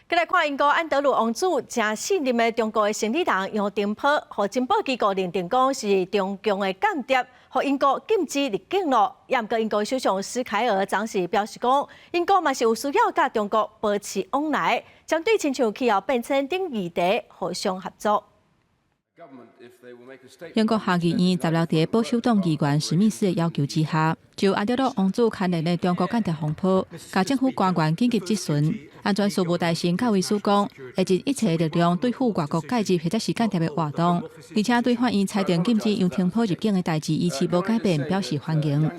過來看英國安德魯王子誠信任的中國的生理人楊澄波，予情報機構認定講是中共的間諜，予英國禁止入境囉。也毋過英國首相施凱爾昨時表示講，英國嘛是有需要佮中國保持往來，針對親像氣候變遷等議題互相合作。英國下議院十六佇保守黨議員史密斯的要求之下，就安德魯王子牽連的中國間諜風波，共政府官員緊急質詢。安全事務大臣卡維斯講，會盡一切力量對付外國介入或者是間諜的活動，而且對法院裁定禁止楊澄波入境的代誌維持無改變表示歡迎。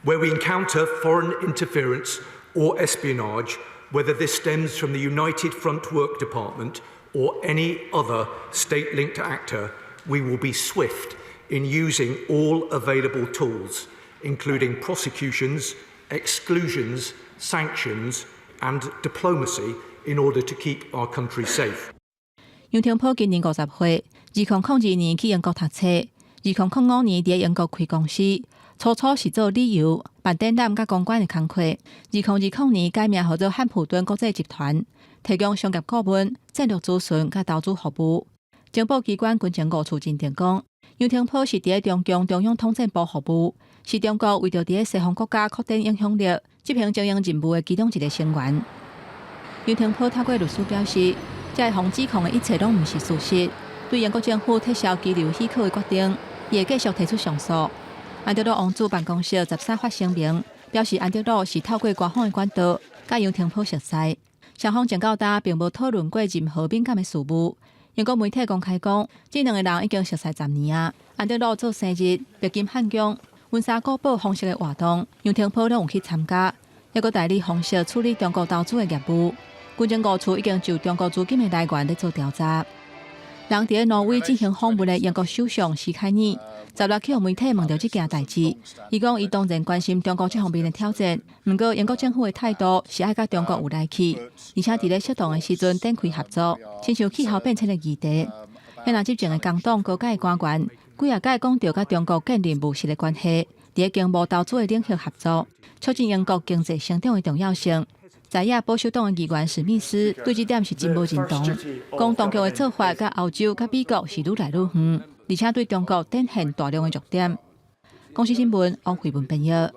Where we encounter foreign interference or espionage, whether this stems from the United Front Work Department or any other state-linked actor, we will be swift in using all available tools, including prosecutions, exclusions, sanctions, and diplomacy in order to keep our country safe. 楊澄波今年50歲，2002年去英國讀冊，2005年佇英國開公司，初初是做旅遊、辦展覽佮公關的工課。2020年改名號做漢普頓國際集團，提供商業顧問、戰略諮詢佮投資服務。情報機關軍情五處認定講，楊澄波是佇中共中央統戰部服務，是中國為著佇西方國家擴展影響力、執行精英任務的其中一個成員。楊澄波透過律師表示，這項指控的一切攏毋是事實，對英國政府撤銷居留許可的決定，伊會繼續提出上訴。安德魯王子辦公室13發聲明，表示安德魯是透過官方的管道，佮楊澄波熟似，雙方前到今並無討論過任何敏感的事務。英國媒體公開講，這兩個人已經熟似10年啊。安德魯做生日、白金漢宮、溫莎古堡皇室的活動，楊澄波攏有去參加，猶閣代理皇室處理中國投資的業務。軍情五處已經就中國資金的來源咧做調查。人佇挪威進行訪問的英國首相施凱爾，16去予媒體問著這件代誌，伊講伊當然關心中國這方面的挑戰，毋過英國政府的態度是愛佮中國有來去，而且佇咧適當的時陣展開合作，親像氣候變遷的議題。遐若執政的工黨高階官員幾仔擺講著佮中國建立務實的關係，佇咧經貿投資的領域合作，促進英國經濟成長的重要性。在野保守黨的議員史密斯對這點是真無認同，講當局的做法佮歐洲、佮美國是愈來愈遠，而且對中國展現大量的弱點。公視新聞王慧文編譯。